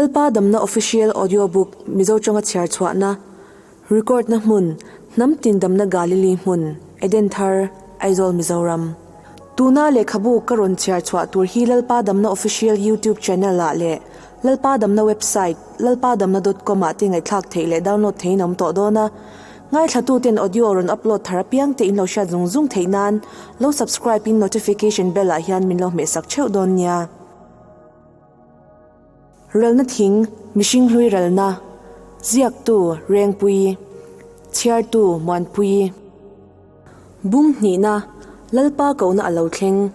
Lalpa Damna Official Audio Book Mizo tawnga chhiar chhuahna, Record na hmun, Hnam tin damna Galili hmun, Eden Thar, Aizawl Mizoram. Tuna lehkhabu ka rawn chhiar chhuah tur hi Lalpa Damna Official YouTube Channel ah leh Lalpa Damna Website lalpadamna dot com ah te ngaihthlak theih leh download theihin a awm tawh dawn a. Ngaithlatuten audio rawn upload thar apiang te in lo hriat zung zung theih nan lo subscribe in notification bell ah hian min lo hmehsak theuh dawn nia. Ralna thing, mihring hlui ralna, ziaktu Rengpuii, chhiartu Muanpuii. Bung hnihna, Lalpa kohna a lo thleng.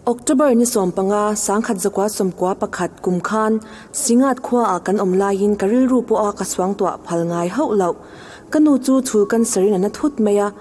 October ni 15, 1991 kum khan Singat khuaah kan awm laiin ka rilru pawha ka suangtuah phal ngai hauh loh. Ka nu chu chhul cancer in a na thut mai a.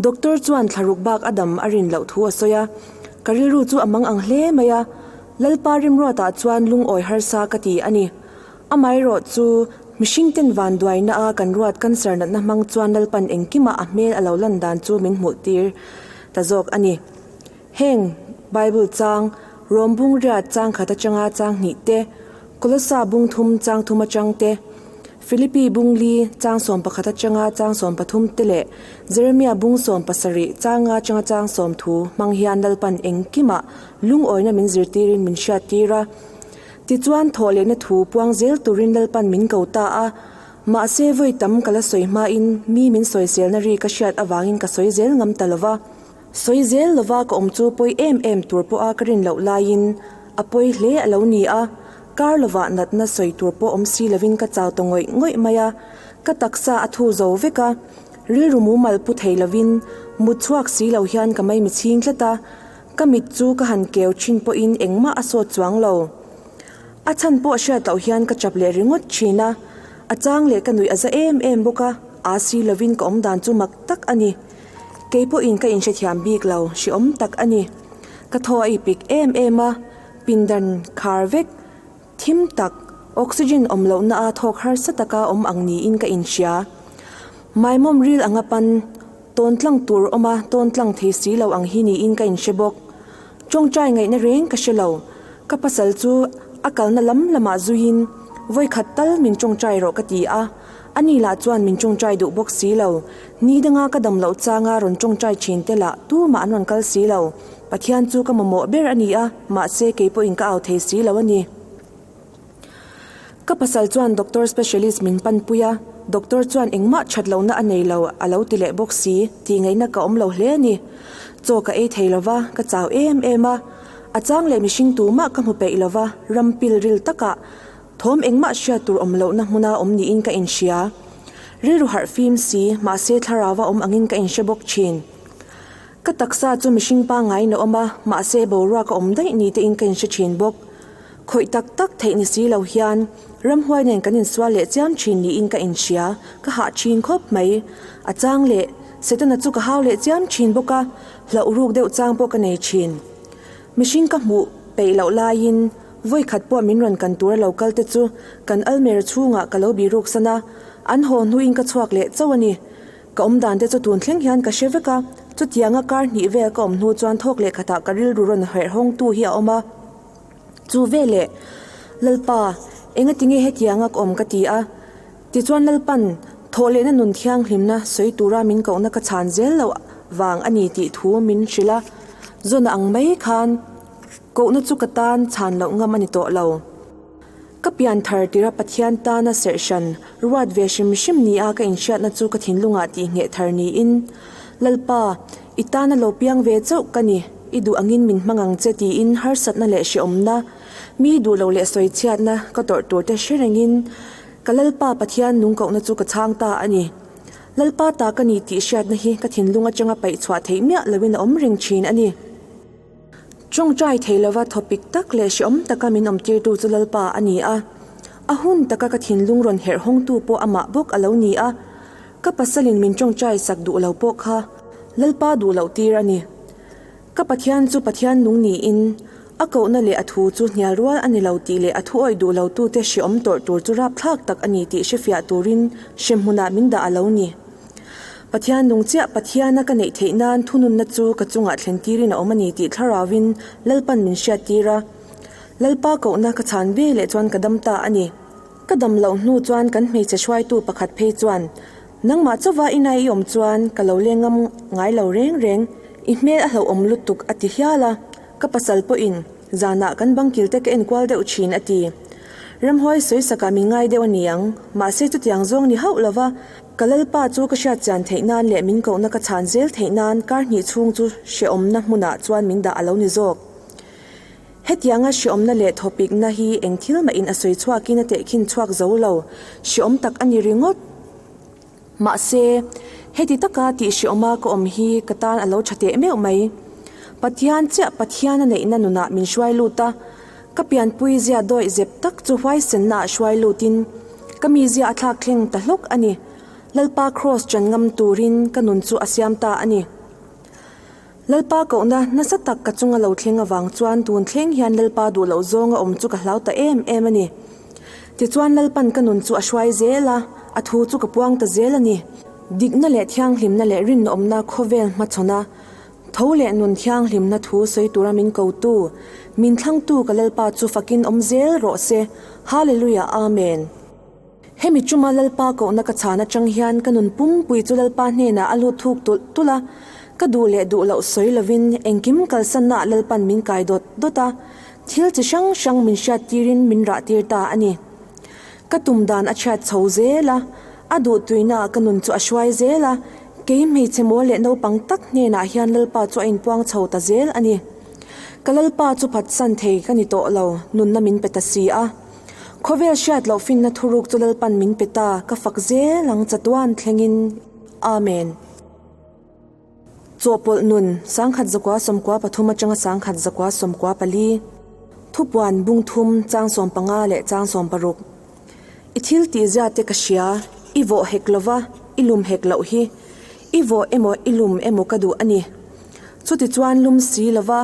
Doctor chuan thlaruk bak a dam a rin loh thu a sawi a. Ka rilru chu a mang ang hle mai a. Lalpa rimruatah chuan lungawi harsa ka ti a ni. Amaherawh chu, mihring ten vanduaina a kan ruat cancer natna hmang chuan Lalpan engkimah a hmel a lo lan dan chu min hmuh tir ta zawk a ni. Heng Bible chang, Rom bung riat chang khat atanga chang hnih te, Kolosa bung thum chang thum atang te, Philippi bung li chang 11 atanga chang 13 te leh Jeremia bung 17 changa atanga chang 10 hmang hian Lalpan engkimah lungawina min zirtirin min hriattir a. Tichuan thawh lehna thu puang zel turin Lalpan min ko ta a, mahse vawi tam ka la sawi hmain mi min sawiselna ri ka hriat avangin ka sawi zel ngam ta lova. Sawi zel lova ka awm chu pawi em em tur pawha ka rin loh laiin a pawi hle a lo ni a, kar lovah natna sawi tur pawh awm si lovin ka chau ta ngawih ngawih mai a, ka taksa a thu zo vek a, rilru mumal pu thei lovin mut chhuak si lo hian ka mai michhing tlat a, Ka mit chu ka han keu thin pawhin engmah a sawt chuang lo. A chhan pawh hriat loh hian ka chap leh ringawt thin a, a chang leh ka nuih a za em em bawk a, aa si lovin ka awm dan chu mak tak a ni. Kei pawhin ka inhrethiam bik lo, hreawm tak a ni. Ka thaw a ipik em em a, pindan khar vek, thim tak, oxygen awm lohna a thawk harsa taka awm ang niin ka inhria. Maimawm ril anga pan. Tawn tlang tur awm a, tawn tlang thei si lo ang hi niin ka inhre bawk. Tawngtai ngaihna reng ka hre lo. Ka pasal chu a kalna lam lamah zuiin, Vawi khat tal min tawngtai rawh ka ti a. Ani lah chuan min tawngtai duh bawk si lo. Ni danga ka dam loh changa rawn tawngtai thin te lah tumah an rawn kal si lo. Pathian chu ka mamawh ber a ni a, mahse kei pawhin ka au thei si lo a ni. Ka pasal chuan doctor specialist min panpui a, doctor chuan engmah that lohna a nei lo a lo ti leh bawk si tih ngaihna ka awm lo hle a ni. Chaw ka ei thei lova, ka chau em em a. A chang leh mihring tumah ka hmu peih lova, ram pil ril takah thawm engmah hriat tur awm lohna hmuna awm niin ka inhria. Rilru harh fim si, mahse thlarauva awm angin ka inhre bawk thin. Ka taksa chu mihring pangaiin a awm a, mahse boruak a awm daih ni tein ka inhre thin bawk. Khawih tak tak theih ni si lo hian ramhuai nen kan insual leh chiam thin niin ka inhria, ka hah thin khawp mai. A chang leh, Setana chu ka hau leh chiam thin bawk a, hlauh ruk deuh chang pawh ka nei thin. Mihring ka hmuh peih loh laiin vawi khat pawh min rawn kan tura lo kal te chu kan almera chhungah ka lo biruk san a, an haw hnuin ka chhuak leh chauh a ni. Ka awm dan te chu tun thleng hian ka hre vek a, chutianga kar hnih vel ka awm hnu chuan thawk leh khatah ka rilru rawn herh hawngtu hi a awm a. Chu veleh, Lalpa, enga tinge hetianga ka awm ka ti a? Tichuan Lalpan, thawh lehna nun thianghlimna sawi tura min kohna ka chhan zel loh vang a ni tih thu min hrilh a, zawn ang mai khan kohna chu ka tan chhan loh ngam a ni tawh lo. Ka pian thar tira Pathian tana serh hran ruat ve hrim hrim nia ka inhriatna chu ka thinlungah tih ngheh thar niin, Lalpa, i tana lo piang ve chauh ka ni, i duh angin min hmang ang che tiin harsatna leh hrehawmna, mi duh lo leh sawichhiatna ka tawrh tur te hre rengin ka Lalpa Pathian nungkohna chu ka chhang ta a ni. Lalpa ta ka ni tih hriatna hi ka thinlung atanga paih chhuah theih miah loin a awm reng thin a ni. Tawngtai thei lova thawpik tak leh hreawm taka min awmtirtu chu Lalpa a ni a. A hun taka ka thinlung rawn herh hawngtu pawh amah bawk a lo ni a. Ka pasalin min tawngtai sak duh lo pawh kha Lalpa duh loh tir a ni. Ka Pathian chu Pathian nung niin, a kohna leh a thu chu hnial rual a ni lo tih leh a thu awih duh lotute hreawm tawrh tur chu rapthlak tak a ni tih hrefiah turin hremhmunah min dah a lo ni. Pathian nung chiah Pathiana ka neih theih nan thununna chu ka chungah thlen tirin a awm a ni tih thlarauvin Lalpan min hriattir a. Lalpa kohna ka chhan ve leh chuan ka dam ta a ni. Ka dam loh hnu chuan kan hmeichhe hruaitu pakhat phei chuan, Nangmah chauva ina i awm chuan ka lo leng ngam ngai lo reng reng, i hmel a hlauhawm lutuk a ti hial a, ka pasal pawhin zanah kan bangkil te ka enkual deuh thin a ti. Ramhuai sawisakah min ngai deuh a ni ang, mahse chutiang zawng ni hauh lova ka Lalpa chu ka hriatchian theih nan leh min kohna ka chhan zel theih nan kar hnih chhung chu hrehawmna hmunah chuan min dah a lo ni zawk. Hetianga hreawmna leh thawpikna hi eng thil mahin a sawi chhuakin a tehkhin chhuak zo lo, hreawm tak a ni ringawt. Mahse, heti taka tih hreawma ka awm hi ka tan a lo tha teh meuh mai. Pathian chiah Pathian a neihna nunah min hruai lut a, ka pianpui zia dawih zep tak chu huaisennaah hruai lutin ka mizia a thlak thleng ta hlawk a ni. Lalpa Kraws chan ngam turin ka nun chu a siam ta a ni. Lalpa kohna nasa tak ka chunga lo thleng avang chuan tun thleng hian Lalpa duh loh zawnga awm chu ka hlau ta em em a ni. Tichuan Lalpan ka nun chu a hruai zel a, a thu chu ka puang ta zel a ni. Dikna leh thianghlimna leh rinawmna khawvel hmachhawn a, tho leh nun thianghlimna thu sawi tura min kotu, min thlangtu ka Lalpa chu fakin awm zel rawh se. Hallelujah Amen. Hemi chuma Lalpa kohna ka chhan atang hian ka nun pumpui chu Lalpa hnenah a lut thuk tulh tulh a, ka duh leh duh loh sawi lovin engkim kalsannaah Lalpan min kai dawt dawt a, thil chi hrang hrang min hriat tirin min rah tir ta a ni. Ka tum dan a chhiat chho zel a, a duh tuinaah ka nun chu a hruai zel a, kei hmeichhe mawl leh naupang tak hnenah hian Lalpa chu a inpuang chho ta zel a ni. Ka Lalpa chu phatsan thei ka ni tawh lo, nunna min pe ta si a. Khawvel hriat loh finna thuruk chu Lalpan min pe ta, ka fak zel ang chatuan thlengin. Amen. Chawhpawlh nun, 1993 atanga 1994, Thupuan bung thum chang 15 leh chang 16. I thil tih zia te ka hria, i vawh hek lova, i lum hek loh hi. I vawh emaw i lum emaw ka duh a ni. Chutichuan lum si lova,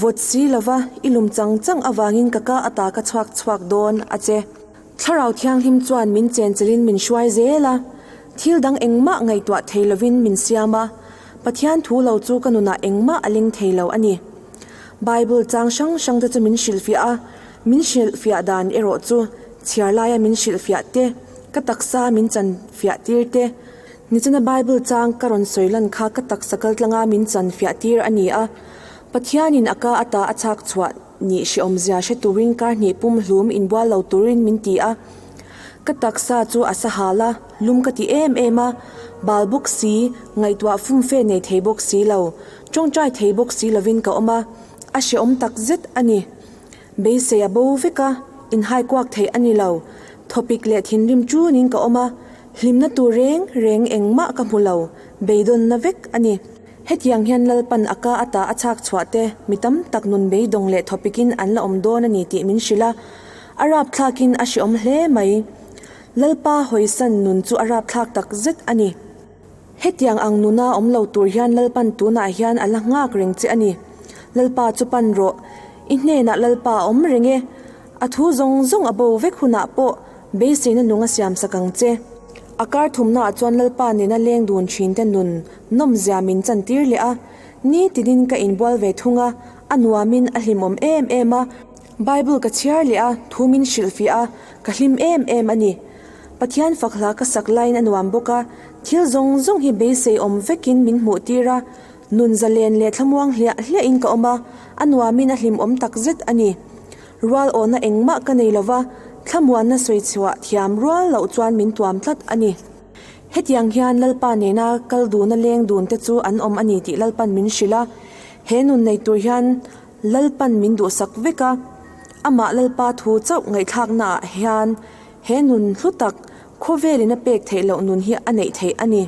Vawt si lova i lum chang chang avangin ka ka ata ka chhuak chhuak dawn a che. Thlarau Thianghlim chuan min chenchilhin min hruai zel a, thil dang engmah ngaihtuah thei lovin min siam a, Pathian thu lo chu ka nunah engmah a leng thei lo a ni. Bible chang hrang hrang te chu min hrilhfiah a, min hrilhfiah dan erawh chu chhiar laia min hrilhfiah te, ka taksa min chanfiah tir te, Nichina Bible chang ka rawn sawi lan kha ka taksa kaltlanga min chan fiah tir a ni a. Pathianin a ka ata a chhak chhuah nih hrehawmzia hre turin kar hnih pum hlum inbual lo turin min ti a. Ka taksa chu a sa hal a, lum ka ti em em a, bal bawk si, ngaihtuah fumfe nei thei bawk si lo, tawngtai thei bawk si lovin ka awm a, a hrehawm tak zet a ni. Beisei a bo vek a, inhaikuak theih a ni lo. Thawpik leh thinrim tunin ka awm a, Hlimna tur reng reng engmah ka hmu lo, beidawnna vek a ni. Hetiang hian Lalpan a ka ata a chhak chhuah te mi tam tak nun beidawng leh thawpikin an la awm dawn a ni tih min hrilh a, a rapthlakin a hreawm hle mai. Lalpa hawisan nun chu a rapthlak tak zet a ni. Hetiang ang nuna awm lo tur hian Lalpan tunah hian a la nghak reng che a ni. Lalpa chu pan rawh, i hnenah Lalpa a awm reng e. A thu zawng zawng a bo vek hunah pawh Beiseina nung a siam sak ang che. A kar thumnaah chuan Lalpa nena leng dun thinte nun nawmzia min chantir leh a. Ni tinin ka inbual ve thung a, a nuamin a hlimawm em em a. Bible ka chhiar leh a, thu min hrilhfiah a, ka hlim em em a ni. Pathian fak hla ka sak laiin a nuam bawk a, thil zawng zawng hi beisei awm vekin min hmuhtir a, nun zalen leh thlamuang hliah hliahin ka awm a, a nuamin a hlimawm takzet a ni. Rual awhna engmah ka nei lova, thlamuanna sawi chhuah thiam rual loh chuan min tuam tlat a ni. Hetiang hian Lalpa nena kal duna leng dun te chu an awm a ni tih Lalpan min hrilh a. He nun nei tur hian Lalpan min duhsak vek a. Amah Lalpa thu chauh ngaihthlaknaah hian he nun hlu tak, khawvelin a pek theih loh nun hi a neih theih a ni.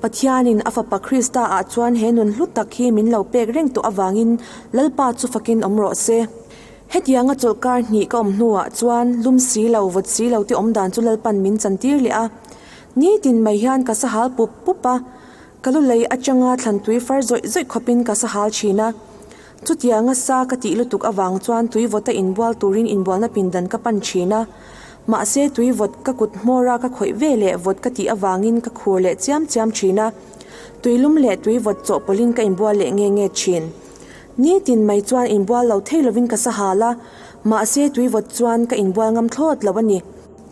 Pathianin a Fapa Krista ah chuan he nun hlu tak hi min lo pek reng tawh avangin Lalpa chu fakin awm rawh se. Hetianga chawlhkar hnih ka awm hnuah chuan lum si lo, vawt si lo te awm dan chu Lalpan min chantir leh a. Nitin mai hian ka sahal pup pup a, ka lu lei atanga thlan tui far zawih zawih khawpin ka sahal thin a. Chutianga sa ka tih lutuk avang chuan tui vawta inbual turin inbualna pindan ka pan thin a. Mahse tui vawt ka kut hmawra ka khawih ve leh vawt ka tih avangin ka khur leh chiam chiam thin a. Tui lum leh tui vawt chawhpawlhin ka inbual leh nge nge thin. Nitin mai chuan inbual lo thei lovin ka sahal a, mahse tui vawt chuan ka inbual ngam thlawt lo a ni.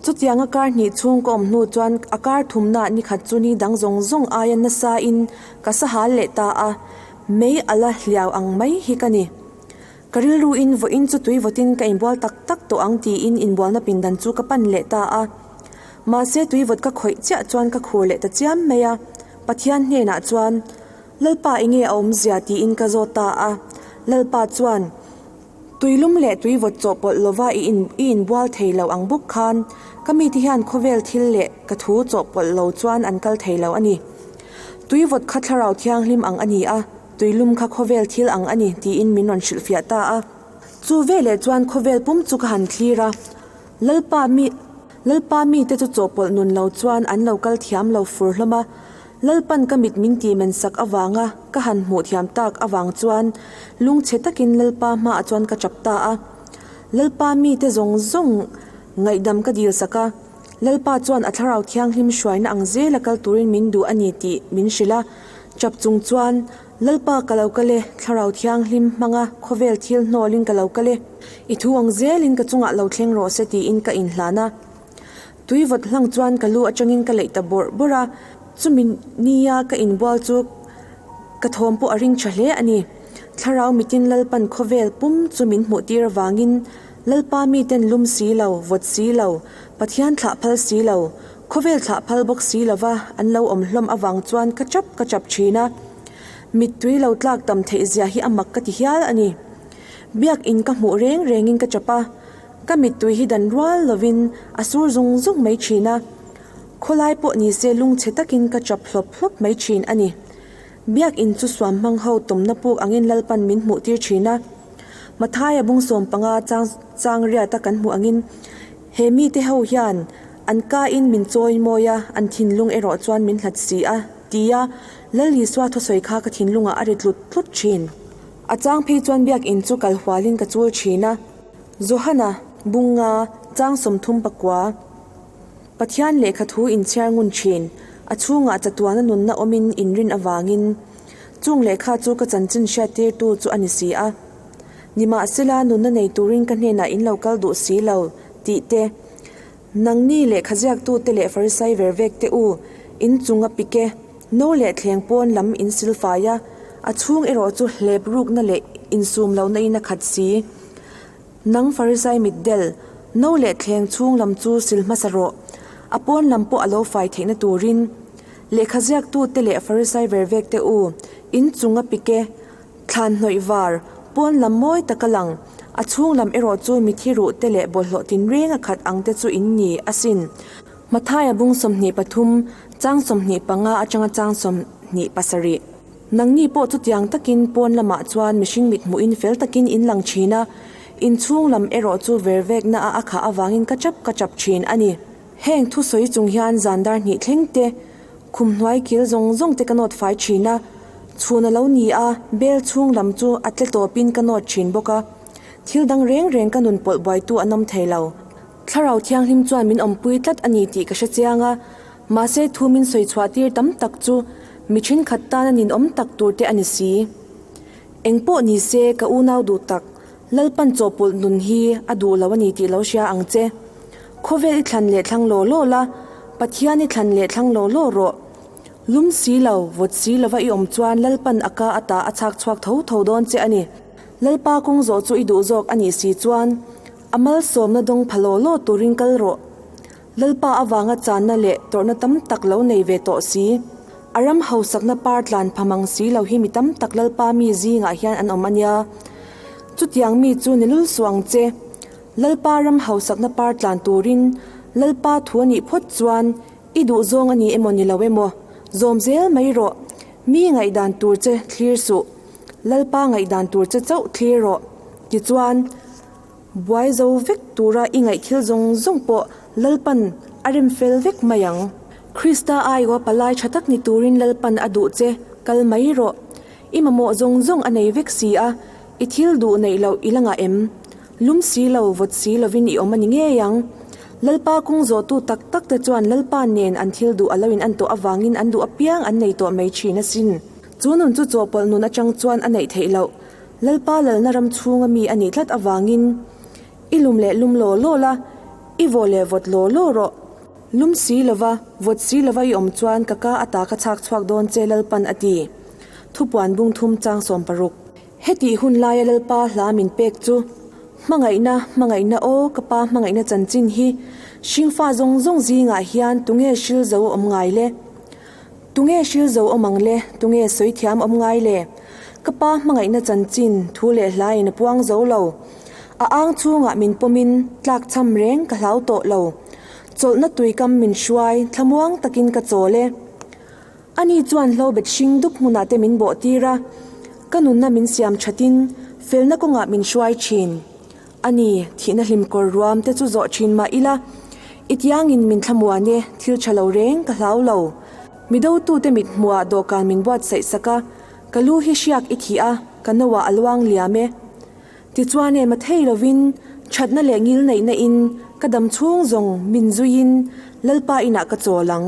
Chutianga kar hnih chhung ka awm hnu chuan a kar thumnaah nikhat chu ni dang zawng zawng aia nasain ka sahal leh ta a, mei a la hliau ang mai hi ka ni. Ka rilruin vawiin chu tui vawtin ka inbual tak tak tawh ang tiin inbualna pindan chu ka pan leh ta a. Mahse tui vawt ka khawih chiah chuan ka khur leh ta chiam mai a, Pathian hnenah chuan, Lalpa enge a awmzia tiin ka zawt ta a. Lalpa chuan, Tuilum leh tui vawt chawhpawlh lova i in i inbual thei lo ang bawk khan ka mite hian khawvel thil leh ka thu chawhpawlh lo chuan an kal thei lo a ni. Tui vawt kha thlarau thianghlim ang a ni a, tuilum kha khawvel thil ang a ni tiin min rawn hrilhfiah ta a. Chu veleh chuan khawvel pum chu ka han thlir a, Lalpa mi Lalpa mite chu chawhpawlh nun lo chuan an lo kal thiam lo fur hlawm a, Lalpan ka mit min tih men sak avanga ka han hmuh thiam tak avang chuan lungchhe takin Lalpa hmaah chuan ka chap ta a. Lalpa mite zawng zawng ngaihdam ka dil sak a, Lalpa chuan a Thlarau Thianghlim hruaina ang zela kal turin min duh a ni tih min hrilh a. Chap chung chuan, Lalpa ka lo kal e, Thlarau Thianghlim hmanga khawvel thil hnawlin ka lo kal e, i thu ang zelin ka chungah lo thleng rawh se tiin ka inhlan a. Tui vawt hlang chuan ka lu atangin ka leih ta bawrh bawrh a, chumi nia ka inbual chu ka thawm pawh a ring tha hle a ni. Thlarau mitin Lalpan khawvel pum chu min hmuh tir avangin Lalpa miten lum si lo, vawt si lo, Pathian thlah phal si lo, khawvel thlah phal bawk si lova an lo awm hlawm avang chuan ka chap ka chap thin a. Mittui lo tlak tam theih zia hi a mak ka ti hial a ni. Biakin ka hmuh reng rengin ka chap a. Ka mittui hi dan rual lovin a sur zung zung mai thin a, khawlai pawh ni se lungchhe takin ka chap hlawp hlawp mai thin a ni. Biakinn chu suam hmang ho tawmna puk angin Lalpan min hmuh tir thin a. Mathaia bung 15 chang chang riata kan hmuh angin he mite ho hian an kain min chawi mawi a, an thinlung erawh chuan min hlat si a, tia Lal Isua thusawi kha ka thinlungah a ri tlut tlut thin. A chang phei chuan biakinn chu kal hualin ka chul thin a. Johana, Bunga, Chang 34, Pathian lehkha thu inchhiar ngun thin, a chhungah chatuana nunna awmin inrin avangin chung lehkha chu ka chanchin hriattirtu chu a ni si a. Nimahsela nunna nei turin ka hnenah in lo kal duh si lo, tih te, Nangni lehkha ziaktute leh Farisai ver vek te u, in chung a pik e, no leh thleng pawn lam in silfai a, a chhung erawh chu hlep rukna leh insum lohna in a khat si. Nang Farisai mitdel, no leh thleng chhung lam chu sil hmasa rawh, a pawn lam pawh a lo fai theihna turin. Lehkha ziaktute leh Farisai ver vek te u, in chung a pik e, Thlan hnawih var, pawn lam mawi tak a lang, a chhung lam erawh chu mithi ruh te leh bawlhhlawh tinreng a khat ang te chu in ni asin. Mathaia bung 23, chang 25 atanga chang 27. Nangni pawh chutiang takin pawn lamah chuan mihring mit hmuhin fel takin in lang thin a, in chhung lam erawh chu vervekna a a khah avangin ka chap ka chap thin a ni. Heng thusawi chung hian zan dar hnih thleng te, Khum hnuai kil zawng zawng te ka nawt fai thin a, chhun a lo ni a, bel chhung lam chu a tle tawpin ka nawt thin bawk a. Thil dang reng reng ka nun pawlh buaitu an awm thei lo. Thlarau Thianghlim chuan min awmpui tlat a ni tih ka hre chiang a, mahse thu min sawi chhuah tir tam tak chu mi thenkhat tana ninawm tak tur te a ni si. Eng pawh ni se ka unau duh tak, Lalpan chawhpawlh nun hi a duh lo a ni tih lo hria ang che. Khawvel i thlan leh thlang law law la, Pathian i thlan leh thlang law law rawh. Lum si lo, vawt si lova i awm chuan Lalpan a ka ata a chhak chhuak tho tho dawn che a ni. Lalpa kawng zawh chu i duh zawk a nih si chuan, a malsawmna dawng pha law law turin kal rawh. Lalpa avanga channa leh tawrhna tam tak lo nei ve tawh si. A ram hausakna par tlan pha mang si lo hi mi tam tak Lalpa mi zingah hian an awm a nia. Chutiang mi chu ni lul suh ang che. Lalpa ram hausakna par tlan turin Lalpa thu a nih phawt chuan i duh zawng a ni emaw ni lo emaw zawm zel mai rawh. Mi ngaihdan tur che thlir suh. Lalpa ngaihdan tur che chauh thlir rawh. Tichuan. Buai zo vek tura i ngaih thil zawng zawng pawh Lalpan a rem fel vek mai ang. Krista aiaw palai tha tak ni turin Lalpan a duh che, kal mai rawh. I mamawh zawng zawng a nei vek si a, i thil duh neih loh i la ngah em? Lum si lo, vawt si lovin i awm a ni ngei ang. Lalpa kawng zawhtu tak tak te chuan Lalpa nen an thil duh a lo in an tawh avangin an duh apiang an nei tawh mai thin asin. Chu nun chu chawhpawlh nun atang chuan a neih theih loh. Lalpa lalna ram chhunga mi a nih tlat avangin i lum leh lum law law la. I vawh leh vawt law law rawh. Lum si lova, vawt si lova i awm chuan ka ka ata ka chhak chhuak dawn che Lalpan a ti. Thupuan bung thum chang 60. Hetih hun laia Lalpa hla min pek chu, Hmangaihna, hmangaihna aw ka pa hmangaihna chanchin hi hringfa zawng zawng zingah hian tunge hril zo awm ngai le? Tunge hril zo awm ang le? Tunge sawi thiam awm ngai le? Ka pa hmangaihna chanchin thu leh hlain a puang zo lo. A ang chhungah min pawmin tlak cham reng ka hlau tawh lo. Chawlhna tuikam min hruai thlamuang takin ka chawl e. Ani chuan hlobet hring dup hmunah te min bawh tir a, ka nunna min siam thatin felna kawngah min hruai thin. Ani, thihna hlim kawr ruam te chu zawh thin mah ila, i tiangin min thlamuan e, thil tha lo reng ka hlau lo. Mi dotute mit hmuhah dawhkan min buatsaih sak a, ka lu hi hriak i thih a, ka noah a luang liam e. Tichuan em a thei lovin, thatna leh ngil neihna in ka dam chhung zawng min zuiin Lalpa inah ka chawl ang.